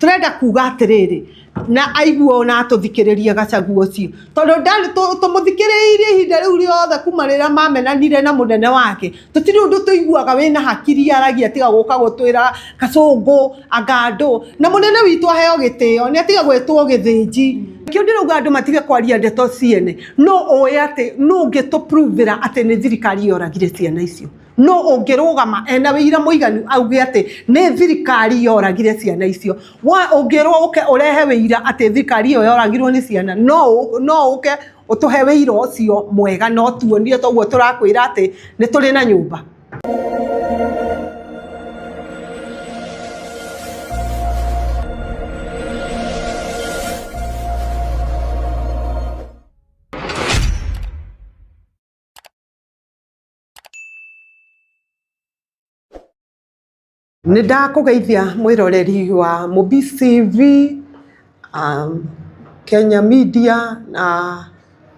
Tũrenda kuga atĩrĩrĩ, na aigua ona atũthikĩrĩria Gachagua ũcio, tondũ ndarĩ tũmũthikĩrĩirie ihinda rĩu rĩothe kuma rĩrĩa mamenanire na mũnene wake, tũtirĩ ũndũ tũiguaga wĩna hakiri aragia tiga gũka gũtwĩra kacũngũ anga andũ. Na mũnene witũ aheo gĩtĩo, nĩ atige gwĩtwo gĩthĩnji. Nĩkĩo ndĩrauga andũ matige kwaria ndeto ciene. Nũ ũĩ atĩ, nũ ũngĩtũ prove ĩra atĩ nĩ thirikari yoragire ciana icio? Nũ ũngĩrũgama ena wĩira mũiganu auge atĩ nĩ thirikari yoragire ciana icio? Ũngĩrwo ũke ũrehe wĩira atĩ thirikari ĩyo yoragirwo nĩ ciana, no ũke ũtũhe wĩira ũcio mwega na ũtuonie toguo tũrakwĩra atĩ nĩ tũrĩ na nyũmba. Nĩ ndakũgeithia mwĩroreri wa Mũmbici TV, Kenya Media na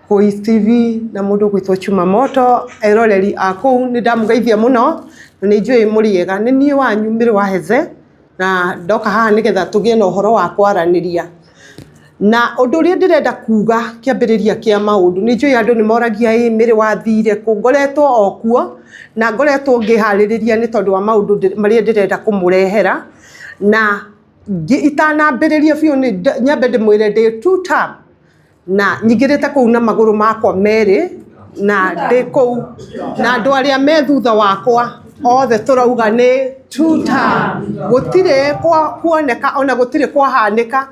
Kũici TV na mũndũ ũgwĩtwo Chuma Moto, eroreri a kũu nĩ ndamũgeithia mũno na nĩ njũĩ mũrĩ ega. Nĩ niĩ wanyu Mary wa Heze na ndoka haha nĩgetha tũgĩe na ũhoro wa kwaranĩria. Na ũndũ ũrĩa ndĩrenda kuga kĩambĩrĩria kĩa maũndũ, nĩ njũĩ andũ nĩ moragia ĩ Mary wathire kũ? Ngoretwo o kuo na ngoretwo ngĩharĩrĩria nĩ tondũ wa maũndũ marĩa ndĩrenda kũmũrehera. Na itanambĩrĩria biũ nyambe ndĩmwĩre ndĩ two term. Na nyingĩrĩte kũu na magũrũ makwa merĩ, na ndĩ kũu na andũ arĩa me thutha wakwa othe tũrauga nĩ two term. Gũtirĩ kuoneka ona gũtirĩ kwahanĩka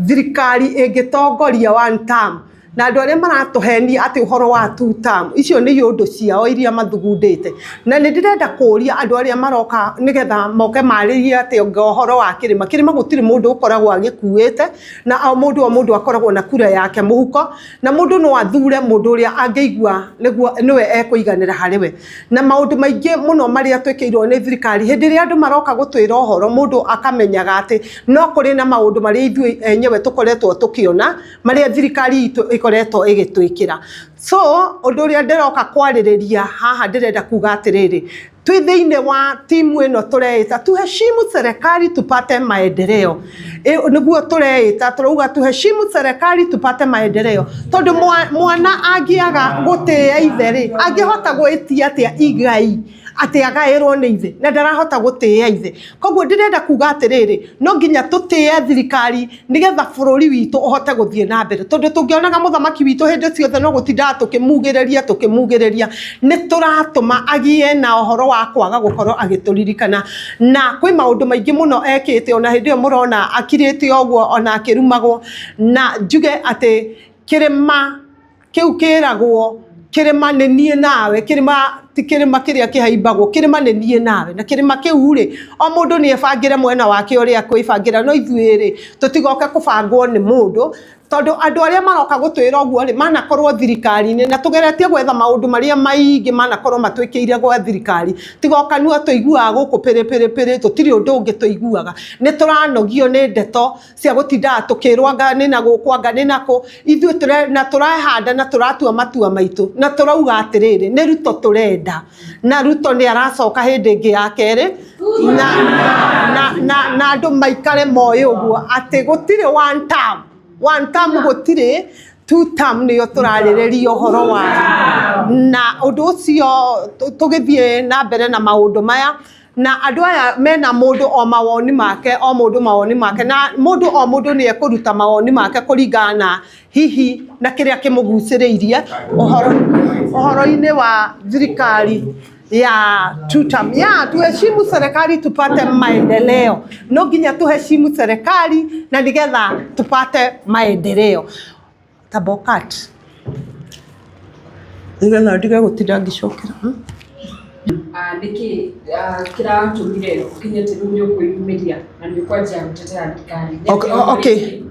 thirikari ĩngĩtongoria one term. Na andũ arĩa maratũhenia atĩ ũhoro wa two term, icio nĩ iũndũ ciao iria mathugundĩte. Na nĩ ndĩrenda kũria andũ arĩa maroka nĩgetha moke marĩrie atĩ anga ũhoro wa kĩrĩma. Kĩrĩma gũtirĩ mũndũ ũkoragwo agĩkuĩte, na o mũndũ o mũndũ akoragwo na kura yake mũhuko, na mũndũ no athure mũndũ ũrĩa angĩigua nĩguo nĩwe ekũiganĩra harĩ we. Na maũndũ maingĩ mũno marĩa twĩkĩirwo nĩ thirikari, hĩndĩ ĩrĩa andũ maroka gũtwĩra ũhoro, mũndũ akamenyaga atĩ no kũrĩ na maũndũ marĩa ithuĩ enyewe tũkoretwo tũkĩona, marĩa thirikari itũ ĩkoretwo ĩgĩtwĩkĩra. So ũndũ ũrĩa ndĩroka kwarĩrĩria haha ndĩrenda kuga atĩrĩrĩ, twĩ thĩinĩ wa timu ĩno tũreĩta tuheshimu serikali tupate maendeleo. Nĩguo tũreĩta, tũrauga tuheshimu serikali tupate maendeleo, tondũ mwana angĩaga gũtĩĩa ithe rĩ, angĩhota gwĩtia atĩa igai atĩ agaĩrwo nĩ ithe na ndarahota gũtĩĩa ithe? Koguo ndĩrenda kuga atĩrĩrĩ, no nginya tũtĩe thirikari nĩgetha bũrũri witũ ũhote gũthiĩ na mbere, tondũ tũngĩonaga mũthamaki witũ hĩndĩ ciothe no gũtindaga tũkĩmugĩrĩria tũkĩmugĩrĩria, nĩ tũratũma agĩe na ũhoro wa kwaga gũkorwo agĩtũririkana. Na kwĩ maũndũ maingĩ mũno ekĩte, ona hĩndĩ ĩyo mũrona akirĩte ũguo ona akĩrumagwo. Na njuge atĩ kĩrĩma kĩu kĩragwo kĩrĩma nĩ niĩ nawe, kĩrĩma ti kĩrĩma kĩrĩa kĩhaimbagwo, kĩrĩma nĩ niĩ nawe. Na kĩrĩma kĩu rĩ, o mũndũ nĩ ebangĩre mwena wake ũrĩa akwĩbangĩra, no ithuĩ rĩ, tũtigoke kũbangwo nĩ mũndũ, tondũ andũ arĩa maroka gũtwĩra ũguo rĩ, manakorwo thirikari-inĩ, na tũgeretie gwetha maũndũ marĩa maingĩ manakorwo matwĩkĩire gwa thirikari, tiga o kanua tũiguaga gũkũ pĩrĩ pĩrĩ pĩrĩ, tũtirĩ ũndũ ũngĩ tũiguaga. Nĩ tũranogio nĩ ndeto cia gũtindaga tũkĩrwo anga nĩ na gũkũ anga nĩ na kũ. Ithuĩ na tũrehanda na tũratua matua maitũ na tũrauga atĩrĩrĩ, nĩ Ruto tũrenda, na Ruto nĩ aracoka hĩndĩ ĩngĩ ya kerĩ, na andũ maikare moĩ ũguo atĩ gũtirĩ one term, one term gũtirĩ, two term nĩyo tũrarĩrĩria ũhoro wayo. Na ũndũ ũcio tũgĩthiĩ na mbere na maũndũ maya, na andũ aya mena mũndũ o mawoni make, o mũndũ mawoni make, na mũndũ o mũndũ nĩ ekũruta mawoni make kũringana na hihi na kĩrĩa kĩmũgucĩrĩirie ũhoro-inĩ wa thirikari ya two term. Ya tuheshimu serikali tupate maendeleo. No nginya tuheshimu serikali na nĩgetha tupate maendeleo. Tabokat. Nĩgetha ndige gũtinda ngĩcokera. Nĩkĩ kĩratũmire ũkinye atĩ rĩu nĩ ũkwĩyumĩria na nĩ ũkwanjia gũtetera thirikari? Okay.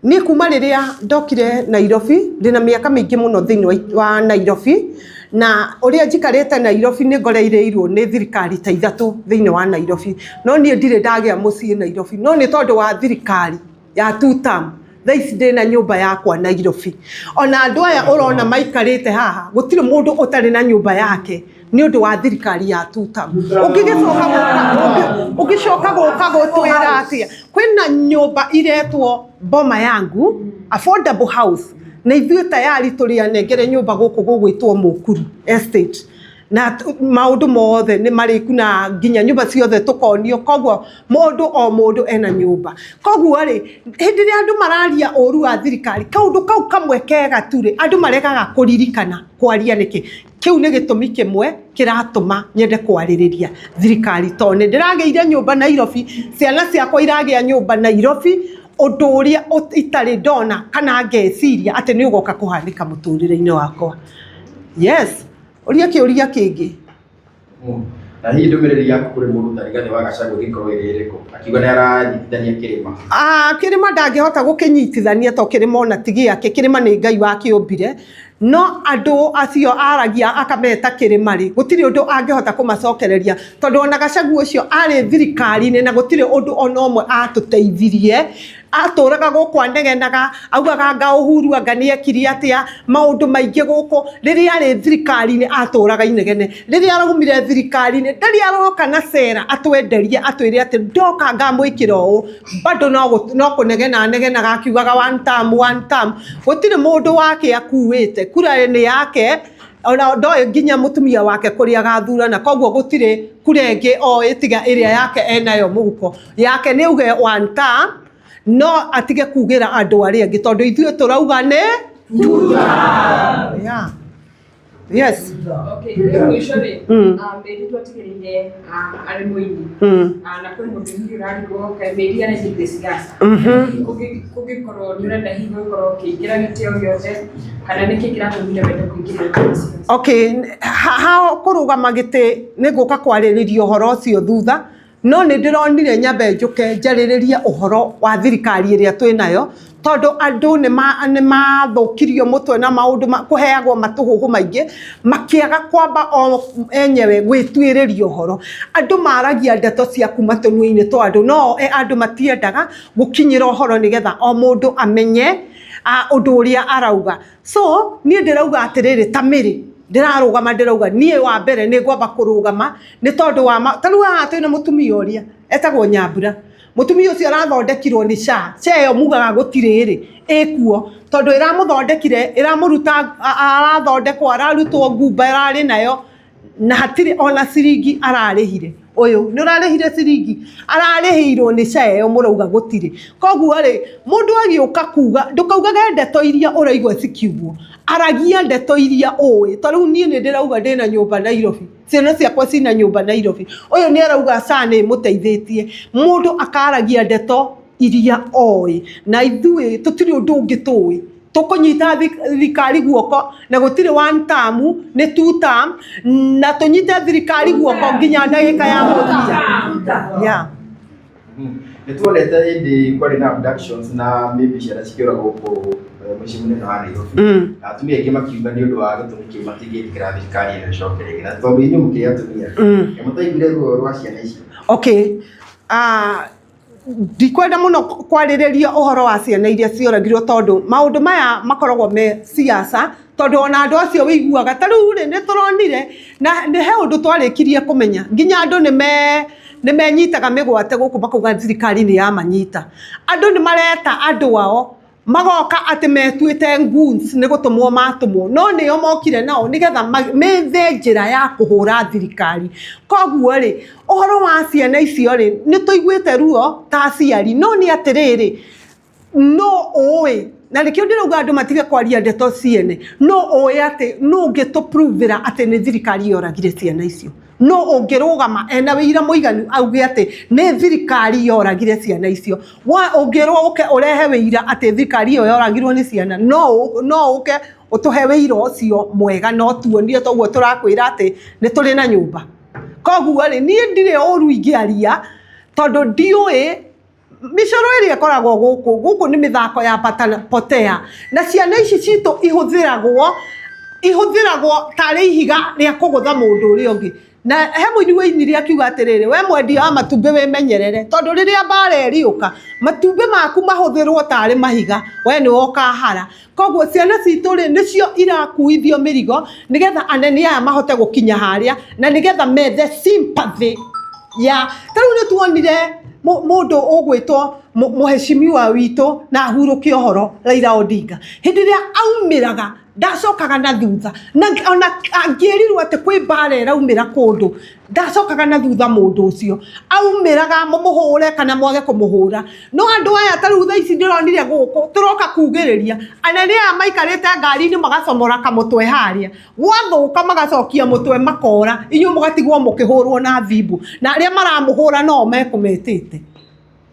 Niĩ kuma rĩrĩa ndokire Nairobi, ndĩna mĩaka mĩingĩ mũno thĩinĩ wa Nairobi, na ũrĩa njikarĩte Nairobi nĩ ngoreireirwo nĩ thirikari ta ithatũ thĩinĩ wa Nairobi. No niĩ ndirĩ ndagĩa mũciĩ Nairobi, no nĩ tondũ wa thirikari ya two term. Thaa ici ndĩna nyũmba yakwa Nairobi. Ona andũ aya ũrona maikarĩte haha, gũtirĩ mũndũ ũtarĩ na nyũmba yake nĩ ũndũ wa thirikari ya tutam. Ũngĩgĩcoka gũka ũngĩcoka gũka gũtwĩra atĩa? Kwĩna nyũmba iretwo Boma Yangu, affordable house, na ithuĩ tayari tũrĩ anengere nyũmba gũkũ gũgwĩtwo Mũkuru Estate. Na maũndũ mothe nĩ marĩku na nginya nyũmba ciothe tũkonio, koguo mũndũ o mũndũ ena nyũmba. Koguo rĩ, hĩndĩ ĩrĩa andũ mararia ũru wa thirikari, kaũndũ kau kamwe kega tu rĩ, andũ maregaga kũririkana kwaria nĩkĩ. Kĩu nĩ gĩtũmi kĩmwe kĩratũma nyende kwarĩrĩria thirikari, tondũ nĩ ndĩragĩire nyũmba Nairobi, ciana ciakwa iragĩa nyũmba Nairobi, ũndũ ũrĩa itarĩ ndona kana ngeciria atĩ nĩ ũgoka kũhanĩka mũtũrĩre-inĩ wakwa. Yes. Ũria kĩũria kĩngĩ. Na hihi ndũmĩrĩri yaku kũrĩ mũndũ ta Rigathĩ wa Gachagua ĩngĩkorwo ĩrĩ ĩrĩkũ? Akiuga nĩ aranyitithania kĩrĩma. Ah, kĩrĩma ndangĩhota gũkĩnyitithania to kĩrĩma ona ti gĩake, kĩrĩma nĩ Ngai wakĩũmbire. No andũ acio aragia akameta kĩrĩma rĩ, gũtirĩ ũndũ angĩhota kũmacokereria tondũ ona Gachagua ũcio arĩ thirikari-inĩ na gũtirĩ ũndũ ona ũmwe atũteithirie. Atũraga gũkũ anegenaga, augaga anga Uhuru anga nĩ ekire atĩa, maũndũ maingĩ gũkũ. Rĩrĩa arĩ thirikari-inĩ atũraga inegene. Rĩrĩa araumire thirikari-inĩ ndarĩ aroka na cera atwenderie atwĩre atĩ ndoka ngamwĩkĩra ũũ. Bado no kũnegena anegenaga akiugaga one term, one term. Gũtirĩ mũndũ wake akuĩte, kura nĩ yake ona ndoĩ nginya mũtumia wake kũrĩa agathurana, koguo gũtirĩ kura ĩngĩ oĩ tiga ĩrĩa yake enayo mũhuko. Yake nĩ auge one term, no atige kugĩra andũ arĩa angĩ tondũ ithuĩ tũrauga nĩ Yeah. Yes. Okay, rĩu mũico rĩ, Mary twatigĩrĩire arĩ mũini. Na kwĩ mũndũ hihi ũrarigwo kaĩ Mary arendete siasa. Kũngĩkorwo nĩ ũrenda hihi gũkorwo ũkĩingĩra gĩtĩ o gĩothe kana nĩkĩ kĩratũmire wende kũingĩra siasa? Okay, ha kũrũgama gĩtĩ nĩ ngũka kwarĩrĩria ũhoro ũcio thutha. No nĩ ndĩronire nyambe njũke njarĩrĩrie ũhoro wa thirikari ĩrĩa twĩ nayo, tondũ andũ nĩ mathũkirio mũtwe na maũndũ kũheagwo matũhũhũ maingĩ, makĩaga kwamba o enyewe gwĩtuĩrĩria ũhoro. Andũ maragia ndeto cia kuma tũnua-inĩ twa andũ, no andũ matiendaga gũkinyĩra ũhoro nĩgetha o mũndũ amenye ũndũ ũrĩa arauga. So niĩ ndĩrauga atĩrĩrĩ, ta Mary, ndĩrarũgama ndĩrauga niĩ wa mbere nĩ ngwamba kũrũgama nĩ tondũ wa ta rĩu haha twĩna mũtumia ũrĩa etagwo Nyambura. Mũtumia ũcio arathondekirwo nĩ SHA. SHA ĩyo mugaga gũtirĩ rĩ, ĩkuo tondũ ĩramũthondekire, ĩramũruta, arathondekwo, ararutwo ngumba ĩrarĩ nayo na hatirĩ ona ciringi ararĩhire. Ũyũ nĩ ũrarĩhire ciringi? Ararĩhĩirwo nĩ SHA ĩyo mũrauga gũtirĩ. Koguo rĩ, mũndũ agĩũka kuga, ndũkaugage ndeto iria ũraigua cikiugwo, aragia ndeto iria ũĩ. Ta rĩu niĩ nĩ ndĩrauga ndĩna nyũmba Nairobi. Ciana ciakwa cina nyũmba Nairobi. Ũyũ nĩ arauga SHA nĩ ĩmũteithĩtie. Mũndũ akaragia ndeto iria oĩ. Na ithuĩ tũtirĩ ũndũ ũngĩ tũĩ. Tũkũnyita thirikari guoko na gũtirĩ one term, nĩ two term, na tũnyite thirikari guoko nginya ndagĩka ya mũthia. Yeah. Nĩ tuonete hĩndĩ kwarĩ na abductions na maybe ciana cikĩũragwo gũkũ mũciĩ mũnene wa Nairobi. Na atumia aingĩ makiuga nĩ ũndũ wa gĩtũmi kĩu matingĩtĩkĩra thirikari ĩno ĩcoke rĩngĩ. Na tondũ inyuĩ mũkĩrĩ atumia, nĩ mũtaiguire ruo rwa ciana icio? Okay. Ndikwenda mũno kwarĩrĩria ũhoro wa ciana iria cioragirwo tondũ maũndũ maya makoragwo me siasa, tondũ ona andũ acio wĩiguaga ta rĩu rĩ, nĩ tũronire na nĩ he ũndũ twarĩkirie kũmenya nginya andũ nĩ me nĩ menyitaga mĩgwate gũkũ makauga thirikari nĩ yamanyita. Andũ nĩ mareta andũ ao magoka atĩ metuĩte goons nĩ gũtũmwo matũmwo, no nĩo mokire nao nĩgetha methe njĩra ya kũhũra thirikari. Koguo rĩ, ũhoro wa ciana icio rĩ, nĩ tũiguĩte ruo ta aciari, no nĩ atĩrĩrĩ, no ũĩ, na nĩkĩo ndĩrauga andũ matige kwaria ndeto ciene, no ũĩ atĩ nũ ũngĩtũ prove ĩra atĩ nĩ thirikari yoragire ciana icio? No ũngĩrũgama ena wĩira mũiganu auge atĩ nĩ thirikari yoragire ciana icio? Wa ũngĩrwo ũke ũrehe wĩira atĩ thirikari ĩyo yoragirwo nĩ ciana, no ũke ũtũhe wĩira ũcio mwega na ũtuonie toguo tũrakwĩra atĩ nĩ tũrĩ na nyũmba. Koguo rĩ, niĩ ndirĩ ũru ingĩaria tondũ ndiũĩ mĩcoro ĩrĩa ĩkoragwo gũkũ. Gũkũ nĩ mĩthako ya pata potea, na ciana ici citũ ihũthĩragwo tarĩ ihiga rĩa kũgũtha mũndũ ũrĩa ũngĩ. Na he mũini wainire akiuga atĩrĩrĩ, we mwendia wa matumbĩ wĩmenyerere, tondũ rĩrĩa mbara ĩrĩũka matumbĩ maku mahũthĩrwo tarĩ mahiga, we nĩwe ũkahara. Koguo ciana citũ rĩ, nĩcio irakuithio mĩrigo nĩgetha anene aya mahote gũkinya harĩa, na nĩgetha methe sympathy ya ta rĩu nĩ tuonire mũndũ ũgwĩtwo mũheshimiwa witũ na ahurũke ũhoro Raila Odinga, hĩndĩ ĩrĩa aumĩraga ndacokaga na thutha, na ona angĩrirwo atĩ kwĩ mbara ĩraumĩra kũndũ ndacokaga na thutha. Mũndũ ũcio aumĩraga mũmũhũre kana mwage kũmũhũra. No andũ aya ta rĩu thaa ici ndĩronire gũkũ tũroka kugĩrĩria anene aya maikarĩte ngari-inĩ, magacomora kamũtwe harĩa gwathũka, magacokia mũtwe makora, inyuĩ mũgatigwo mũkĩhũrwo na thimbu, na arĩa maramũhũra no mekũmetĩte,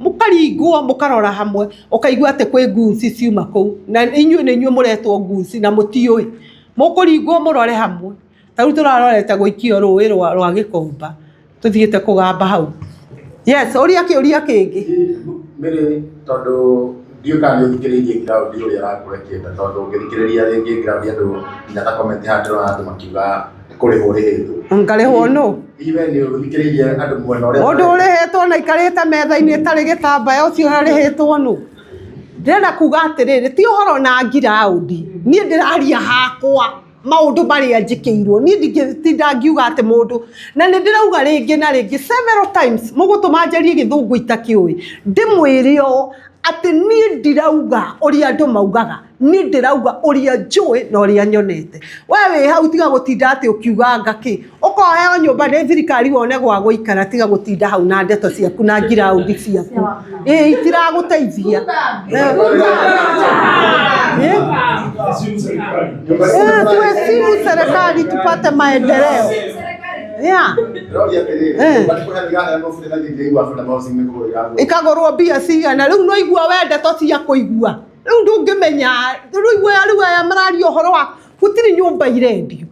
mũkaringwo mũkarora hamwe, ũkaigua atĩ kwĩ ngunci ciuma kũu, na inyuĩ nĩ inyuĩ mũretwo ngunci na mũtiũĩ, mũkũringwo mũrore hamwe. Ta rĩu tũrarorete gũikio rũĩ rwa Gĩkomba, tũthiĩte kũgamba hau. Yes, ũria kĩũria kĩngĩ. Mary, tondũ ndiũĩ kana nĩ ũthikĩrĩirie ground ũrĩa ũrakũrekĩte, tondũ ũngĩthikĩrĩria rĩngĩ ground andũ nginya ta comment haha ndĩrona andũ makiuga kũrĩhwo ũrĩhĩtwo. Ngarĩhwo nũ? Hihi we nĩ ũthikĩrĩirie andũ mwena ũrĩa? Mũndũ ũrĩhĩtwo na aikarĩte metha-inĩ ĩtarĩ gĩtambaya, ũcio arĩhĩtwo nũ? Ndĩrenda kuga atĩrĩrĩ, ti ũhoro na ground, niĩ ndĩraria hakwa maũndũ marĩa njĩkĩirwo. Niĩ ndingĩtinda ngiuga atĩ mũndũ, na nĩ ndĩrauga rĩngĩ na rĩngĩ several times, mũgũtũma njarie gĩthũngũ itakĩũĩ, ndĩmwĩre ũũ atĩ niĩ ndirauga ũrĩa andũ maugaga, niĩ ndĩrauga ũrĩa njũĩ na ũrĩa nyonete. We wĩ hau, tiga gũtinda atĩ ũkiuga ngakĩ, ũkoheo nyũmba nĩ thirikari wone gwa gũikara, tiga gũtinda hau na ndeto ciaku na ground ciaku, ĩĩ, itiragũteithia. Tuheshimu serikali tupate maendeleo. Yeah. Ndĩroria atĩrĩrĩ, nyũmba nĩ kũheanwo iraheanwo bũrĩ na ndingĩigua affordable housing nĩ kũgũrwo iragũrwo. Ikagũrwo mbia cigana? Rĩu no igua we ndeto cia kũigua, rĩu ndũngĩmenya. Rĩu rĩu aya mararia ũhoro wa gũtirĩ nyũmba irendio,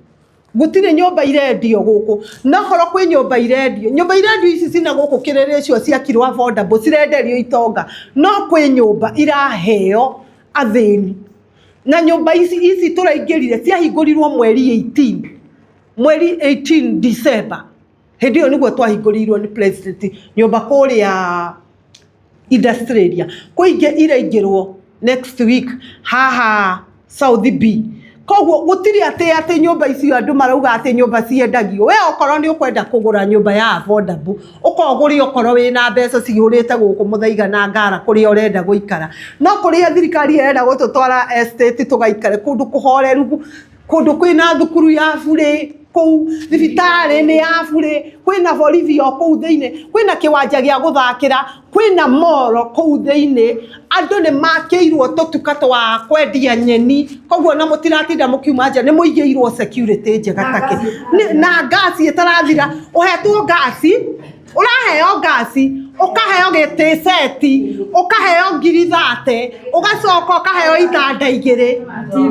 gũtirĩ nyũmba irendio gũkũ, no korwo kwĩ nyũmba irendio, nyũmba irendio ici cina gũkũ kĩrĩrĩ icio ciakirwo affordable, cirenderio itonga, no kwĩ nyũmba iraheo athĩni. Na nyũmba ici tũraingĩrire ciahingũrirwo mweri 18, mweri 18 December, hĩndĩ ĩyo nĩguo twahingũrĩirwo nĩ president nyũmba kũrĩa industrial area. Kwĩ ingĩ iraingĩrwo next week haha South B. Koguo gũtirĩ atĩ nyũmba icio andũ marauga atĩ nyũmba ciendagio. We okorwo nĩ ũkwenda kũgũra nyũmba ya affordable, ũkogũre okorwo wĩna mbeca cihũrĩte gũkũ Mũthaiga na Ngara kũrĩa ũrenda gũikara. No kũrĩa thirikari ĩrenda gũtũtwara estate tũgaikare kũndũ kũhoreru, kũndũ kwĩna thukuru ya burĩ kũu, thibitarĩ nĩ ya burĩ, kwĩna borithi o kũu thĩinĩ, kwĩna kĩwanja gĩa gũthakĩra, kwĩna moro kũu thĩinĩ, andũ nĩ makĩirwo tũtuka twa kwendia nyeni, koguo na mũtiratinda mũkiuma nja, nĩ mũigĩirwo security njega take na ngasi ĩtarathira, ũhetwo ngasi, ũraheo ngasi, ũkaheo gĩtĩ seti, ũkaheo 30,000, ũgacoka ũkaheo itanda igĩrĩ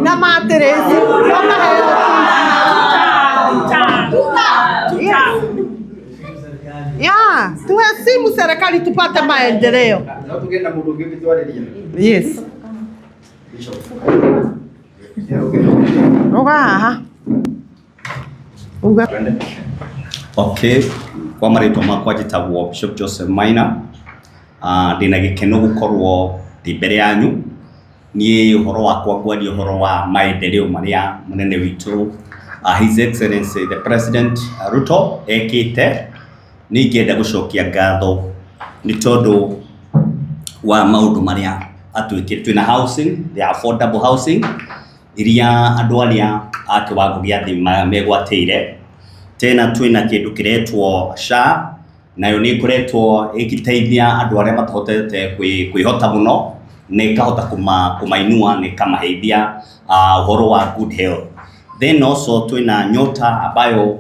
na matirĩci, ũkaheo. Yes. Yeah, tuheshimu serikali tupate maendeleo. No tũgĩe na mũndũ ũngĩ ũngĩtwarĩria. Yes. Bishop. Ruga haha. Uga. Twende. Okay, kwa marĩtwa makwa njĩtagwo Bishop Joseph Maina. Ndĩna gĩkeno gũkorwo ndĩ mbere yanyu. Niĩ ũhoro wakwa ngwaria ũhoro wa maendeleo marĩa mũnene witũ, His Excellency the President Ruto ekĩte. Nĩ ingĩenda gũcokia ngatho nĩ tondũ wa maũndũ marĩa atwĩkĩte. Twĩna housing, the affordable housing iria andũ arĩa a kĩwango gĩa thĩ megwatĩire. Tena twĩna kĩndũ kĩretwo SHA, nayo nĩ ĩkoretwo ĩgĩteithia andũ arĩa matahotete kwĩhota mũno, na ĩkahota kũmainua na ĩkamaheithia ũhoro wa good health. Then also twĩna Nyota ambayo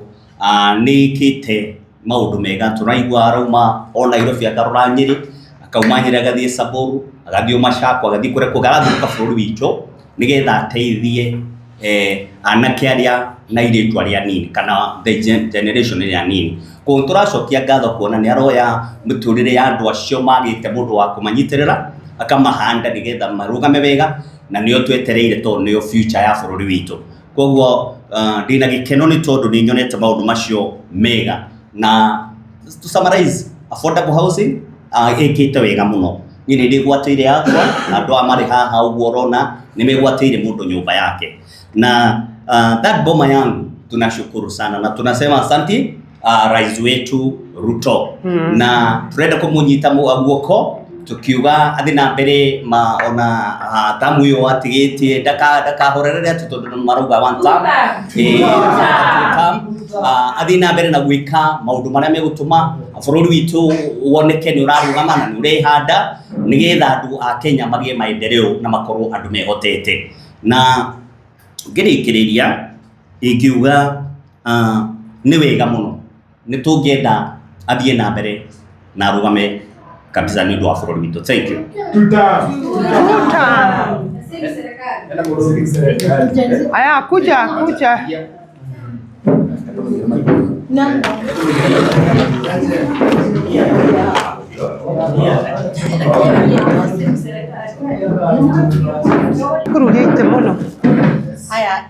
nĩ ĩkĩte maũndũ mega, tũraigua arauma o Nairobi akarora Nyĩrĩ, akauma Nyĩrĩ agathiĩ Samburu, agathiĩ Machakos, agathiĩ kũrĩa kũngĩ, arathiũrũrũka bũrũri witũ nĩgetha ateithie anake arĩa na airĩtu arĩa anini kana the generation ĩrĩa nini. Koguo tũracokia ngatho kuona nĩ aroya mĩtũrĩre ya andũ acio magĩte mũndũ wa kũmanyitĩrĩra, akamahanda nĩgetha marũgame wega, na nĩo twetereire tondũ nĩo future ya bũrũri witũ. Koguo Ndina gĩkeno nĩ tondũ nĩ nyonete maũndũ macio mega. Na to summarize, affordable housing ĩkĩte wega mũno. Niĩ nĩ ndĩgwatĩire yakwa, na andũ aya marĩ haha ũguo ũrona nĩ megwatĩire mũndũ nyũmba yake. Na that boma yangu tunashukuru sana na tunasema asanti rais wetu Ruto. Na turenda kumunyita guoko tukiuga athi na mbere ma ona tamu ĩyo atigĩtie ndakahorerere atĩ tondũ marauga one term. Two term. Athi na mbere na gwĩka maũndũ marĩa megũtũma bũrũri witũ woneke nĩ ũrarũgama na nĩ ũrehanda nĩgetha andũ a Kenya magĩe maendeleo na makorwo andũ mehotete. Na ngĩrĩkĩrĩria ingiuga nĩ wega mũno, nĩ tũngĩenda athiĩ na mbere na arũgame kabisa nĩ ũndũ wa bũrũri witũ. Thank you. Tuta. Aya, kuja kuja. Kurudia ite muno. Haya,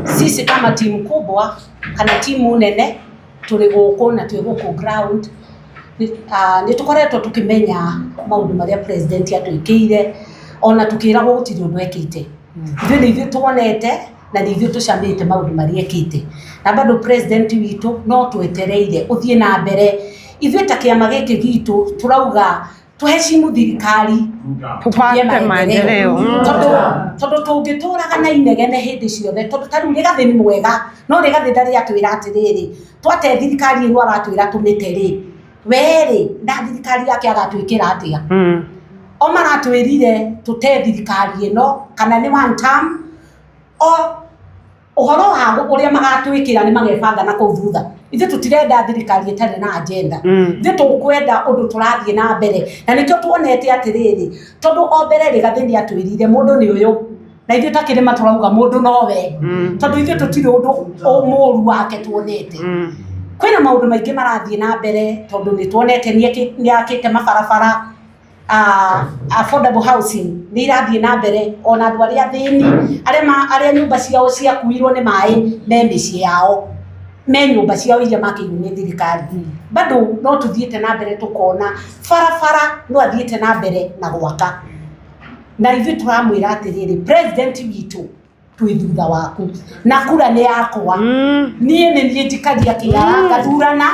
sisi kama timu kubwa kana timu nene turi guku na twi guku ground ni tukoretwo tukimenya maundu maria president atwikire ona tukiragwo gutiri undu ekite. Ithuĩ nĩ ithuĩ tuonete na nĩ ithuĩ tũcamĩte maundu maria ekite, na bado president witũ no twetereire uthie na mbere. Ithuĩ ta kĩama gĩkĩ gitũ turauga tuheshimu thirikari tupate maendeleo. Tondu tũngĩtũraga na inegene hĩndĩ ciothe, tondu ta rĩu Rigathĩ nĩ mwega, no Rigathĩ ndarĩ atwĩra atĩrĩrĩ, twate thirikari ĩno aratwĩra tũmĩte rĩ, we rĩ na thirikari yake agatwĩkĩra atĩa? O maratwĩrire tũte thirikari ĩno kana nĩ one term, o ũhoro wa ũrĩa magatwĩkĩra nĩ magebanga na kũu thutha. Ithuĩ tũtirenda thirikari ĩtarĩ na agenda. Ithuĩ tũkwenda ũndũ tũrathiĩ na mbere, na nĩkĩo tuonete atĩrĩrĩ, tondũ o mbere Rigathĩ nĩ atwĩrire mũndũ nĩ ũyũ, na ithuĩ ta kĩrĩma tũrauga mũndũ nowe, tondũ ithuĩ tũtirĩ ũndũ mũũru wake tuonete. Kwĩna maũndũ maingĩ marathiĩ na mbere, tondũ nĩ tuonete nĩ akĩte mabarabara, affordable housing nĩ irathiĩ na mbere, ona andũ arĩa athĩni arĩa nyũmba ciao ciakuirwo nĩ maĩ me mĩciĩ yao, me nyũmba ciao iria makĩirwo nĩ thirikari. Bado no tũthiĩte na mbere tũkona barabara no athiĩte na mbere na gwaka, na ithuĩ tũramwĩra atĩrĩrĩ, president witũ twĩ thutha waku na kura nĩ yakwa. Niĩ nĩ niĩ njikagia kĩara ngathurana,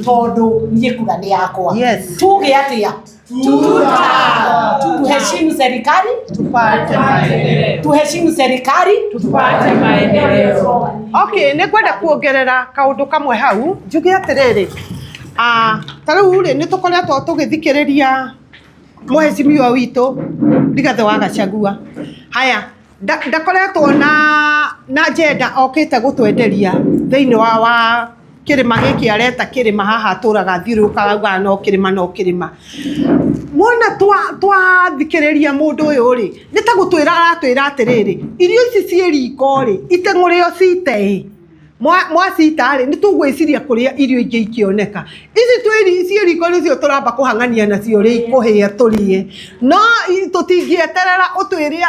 tondũ niĩ kura nĩ yakwa. Tuge atĩa? Tuheshimu serikali tupate maendeleo. Tuheshimu serikali tupate maendeleo. Okay, nĩ ngwenda kuongerera kaũndũ kamwe hau njuge atĩrĩrĩ, ta rĩu rĩ nĩ tũkoretwo tũgĩthikĩrĩria mũhecimiwa witũ Rigathĩ wa Gachagua. Haya, ndakoretwo na agenda okĩte gũtwenderia thĩinĩ wa kĩrĩma gĩkĩ areta kĩrĩma haha atũraga athiũrũrũkaga augaga no kĩrĩma no kĩrĩma. Mwona twathikĩrĩria mũndũ ũyũ rĩ, nĩ ta gũtwĩra aratwĩra atĩrĩrĩ, irio ici ciĩ riko rĩ, iteng'ũrĩo cite ĩ, mwacita rĩ, nĩ tũgwĩciria kũrĩa irio ingĩ ikĩoneka. Ici ciĩ riko nĩcio tũramba kũhang'ania nacio rĩ, kũhĩa tũrĩe, no tũtingĩeterera ũtwĩre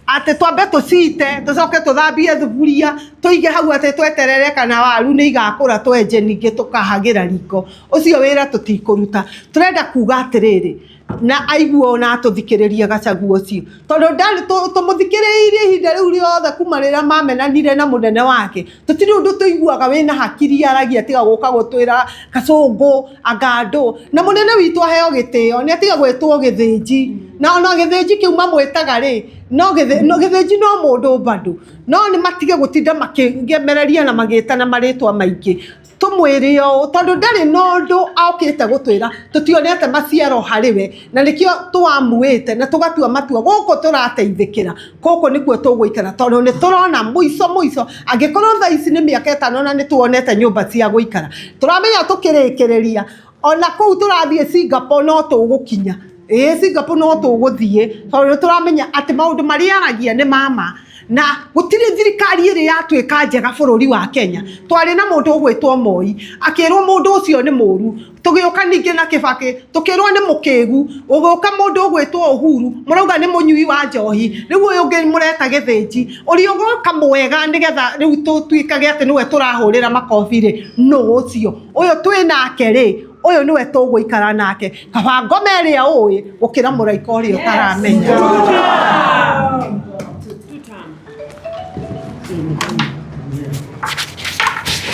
atĩ twambe tũcite tũcoke tũthambie thuburia tũige hau atĩ tweterere kana waru nĩ igakũra twenje ningĩ tũkahagĩra riko. Ũcio wĩra tũtikũruta. Tũrenda kuga atĩrĩrĩ, na aiguo na atũthikĩrĩria Gachagua ũcio, tondũ ndarĩ tũmũthikĩrĩirie ihinda rĩu rĩothe kuma rĩrĩa mamenanire na mũnene wake, tũtirĩ ũndũ tũiguaga wĩna hakiri aragia tiga gũka gũtwĩra kacũngũ anga andũ. Na mũnene witũ aheo gĩtĩo nĩ atiga gwĩtwo gĩthĩnji, na ona gĩthĩnji kĩu mamwĩtaga rĩ, no gĩthĩnji no mũndũ bado, no nĩ matige gũtinda makĩgemereria na magĩtana marĩtwa maingĩ. Tũmwĩre ũũ tondũ ndarĩ na ũndũ okĩte gũtwĩra, tũtionete maciaro harĩ we, na nĩkĩo tũamuĩte na tũgatua matua gũkũ tũrateithĩkĩra, gũkũ nĩkuo tũgũikara, tondũ nĩ tũrona mũico mũico angĩkorwo thaa ici nĩ mĩaka ĩtano na nĩ tuonete nyũmba cia gũikara, tũramenya tũkĩrĩkĩrĩria ona kũu tũrathiĩ Singapore no tũgũkinya. Ĩĩ, Singapore no tũgũthiĩ, tondũ nĩ tũramenya atĩ maũndũ marĩa aragia nĩ mama. Na gũtirĩ thirikari ĩrĩ yatuĩka njega bũrũri wa Kenya. Twarĩ na mũndũ ũgwĩtwo Moi, akĩrwo mũndũ ũcio nĩ mũru. Tũgĩũka ningĩ na Kibaki, tũkĩrwo nĩ mũkĩgu. Ũgĩũka mũndũ ũgwĩtwo Uhuru, mũrauga nĩ mũnyui wa njohi. Rĩu ũyũ ũngĩ mũreta Gĩthĩnji, ũrĩa ũgoka mwega nĩgetha rĩu tũtuĩkage atĩ nĩwe tũrahũrĩra makobi rĩ, nũ ũcio? Ũyũ twĩ nake rĩ, ũyũ nĩwe tũgũikara nake. Kaba ngoma ĩrĩa ũĩ gũkĩra mũraika ũrĩa ũtaramenya.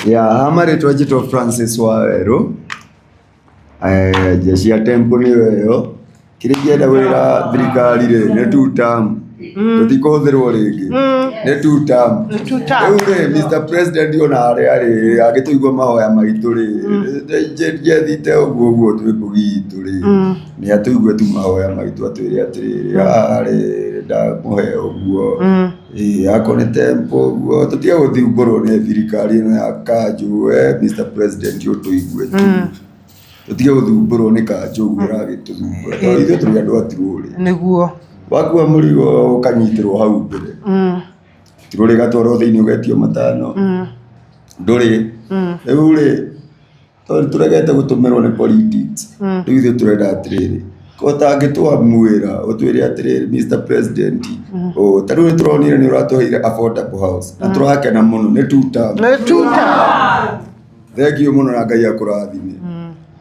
Ya ha marĩtwa njĩtwo Francis Wawerũ. Jeshi ya Temple nĩyo ĩyo. Kĩrĩa ingĩenda gwĩra thirikari rĩ nĩ two term. Tũtikũhũthĩrwo rĩngĩ. Nĩ two term. Two term. Rĩu rĩ Mr President ona harĩa arĩ angĩtũigua mahoya maitũ rĩ njethite ũguo ũguo twĩ mbũgi itũ rĩ nĩ atũigue tu mahoya maitũ atwĩre atĩrĩrĩ haha rĩ ndamũhe ũguo. Ĩĩ akorwo nĩ Temple ũguo tũtige gũthumbũrwo nĩ thirikari ĩno ya kanjũ. We Mr President ũtũigue tu. Tũtige gũthumbũrwo nĩ kanjũ ũguo ĩragĩtũthumbũra tondũ ithuĩ tũrĩ andũ a tirũrĩ. Nĩguo. Wakua mũrigo ũkanyitĩrwo hau mbere. Tirũrĩ ĩgatwarwo thĩinĩ ũgetio matano. Ndũrĩ. Rĩu rĩ tondũ tũregete gũtũmĩrwo nĩ politics. Rĩu ithuĩ tũrenda atĩrĩrĩ ũtangĩtwamwĩra ũtwĩre atĩrĩrĩ Mr President ta rĩu nĩtũronire nĩ ũratũheire affordable house na tũrakena mũno nĩ two term. Nĩ two term. Thank you mũno na Ngai akũrathime.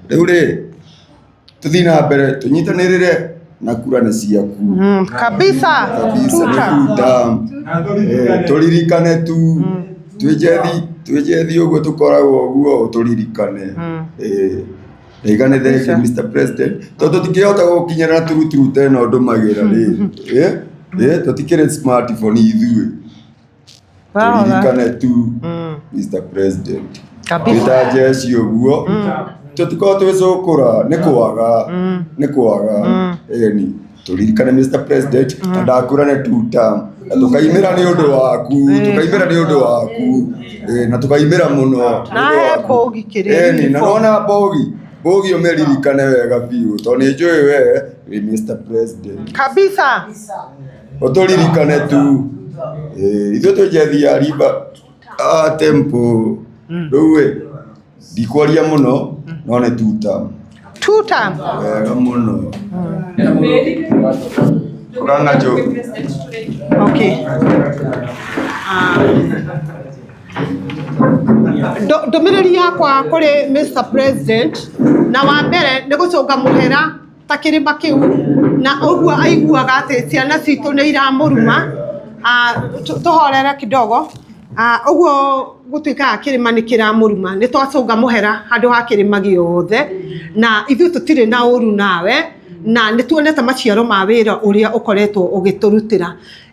Rĩu rĩ tũthiĩ na mbere tũnyitanĩrĩre na kura nĩ ciaku. Kabisa. Kabisa Two nĩ term. two term. Tũririkane tu twĩnjethi ũguo tũkoragwo ũguo tũririkane. Ndaiga nĩ thank you Mr President tondũ tũtingĩhota gũkinyĩra na turuturu ta ĩno ndũmagĩra rĩ. Tũtikĩrĩ smartphone ithuĩ. Tũririkane tu Mr President. Kabisa. Twĩta jeshi ũguo tũtikorwo twĩcũkũra nĩ kwaga nĩ kwaga. Ĩni tũririkane Mr President na ndakura nĩ two term na tũkaimĩra nĩ ũndũ waku tũkaimĩra nĩ ũndũ waku na tũkaimĩra mũno. Na he kũgi kĩrĩa Ĩni na nona bogi bogi ũmĩririkane wega biũ tondũ nĩ njũĩ we wĩ Mr President. Kabisa. Ũtũririkane tu. Ithuĩ twĩ njethi ya riba Temple. Rĩu ĩ ndikwaria mũno no nĩ two term. Two term. Wega mũno. Kũrang'a Okay. Ndũmĩrĩri yakwa kũrĩ Mr President na wa mbere nĩ gũcũnga mũhera ta kĩrĩma kĩu na ũguo aiguaga atĩ ciana citũ nĩ iramũruma. Tũhorere kidogo. Ũguo gũtuĩkaga kĩrĩma nĩ kĩramũruma nĩ twacũnga mũhera handũ ha kĩrĩma gĩothe na ithuĩ tũtirĩ na ũru nawe na nĩ tuonete maciaro ma wĩra ũrĩa ũkoretwo ũgĩtũrutĩra.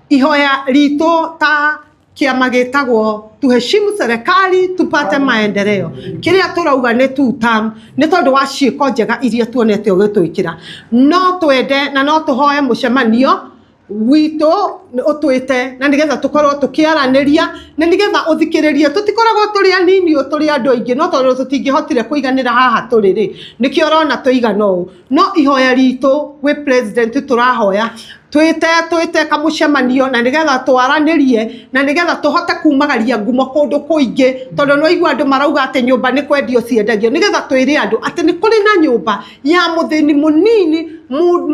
Ihoya ritũ ta kĩama gĩtagwo tuheshimu serikali tupate maendeleo kĩrĩa tũrauga nĩ two term nĩ tondũ wa ciĩko njega iria tuonete ũgĩtwĩkĩra. No twende na no tũhoe mũcemanio witũ ũtwĩte na nĩgetha tũkorwo tũkĩaranĩria na nĩgetha ũthikĩrĩrie. Tũtikoragwo tũrĩ anini ũ tũrĩ andũ aingĩ no tondũ tũtingĩhotire kũiganĩra haha tũrĩ rĩ nĩkĩo ũrona tũigana ũũ. No ihoya ritũ gwĩ president tũrahoya twĩte kamũcemanio na nĩgetha twaranĩrie na nĩgetha tũhote kumagaria ngumo kũndũ kũingĩ tondũ nĩ waigua andũ marauga atĩ nyũmba nĩ kwendio ciendagio nĩgetha twĩre andũ atĩ nĩ kũrĩ na nyũmba ya mũthĩni mũnini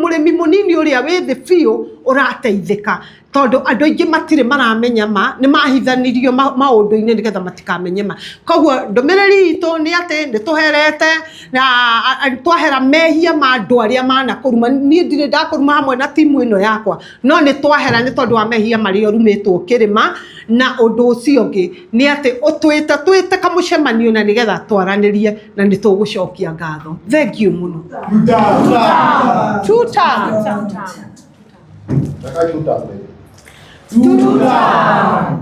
mũrĩmi mũnini ũrĩa wĩ thĩ biũ ũrateithĩka tondũ andũ aingĩ matirĩ maramenya ma nĩ mahithanirio maũndũ-inĩ nĩgetha matikamenye ma. Koguo ndũmĩrĩri itũ nĩ atĩ nĩ tũherete na twahera mehia ma andũ arĩa manakũruma. Niĩ ndirĩ ndakũruma hamwe na timu ĩno yakwa no nĩ twahera nĩ tondũ wa mehia marĩa ũrumĩtwo kĩrĩma. Na ũndũ ũcio ũngĩ nĩ atĩ ũtwĩte twĩte kamũcemanio na nĩgetha twaranĩrie na nĩ tũgũcokia ngatho. Thank you mũno. Two term. Two term. Two term.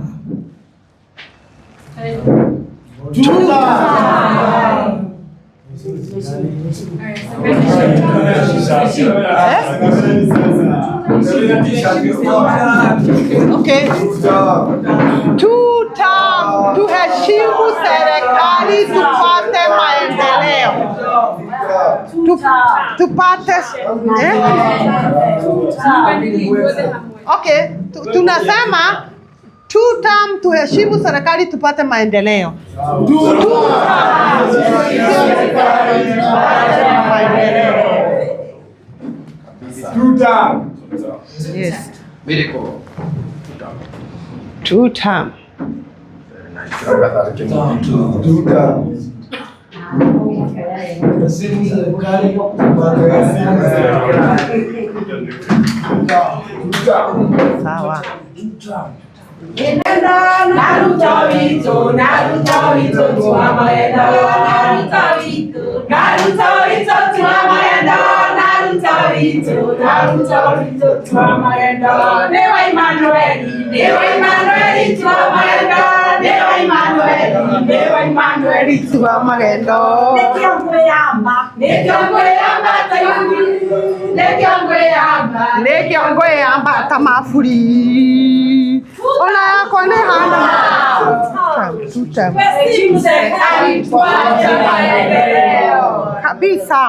Okay. Two term. Tuheshimu serikali tupate maendeleo. Tupate Okay, tunasema Two term, tuheshimu serikali tupate maendeleo. Two term, tupate maendeleo. Two term. Yes. Two term. Two term. Sawa. Tua magendo. Nĩ kĩongo ĩyamba ta maburi. Ona yakwa nĩ hana. Two term. Kabisa.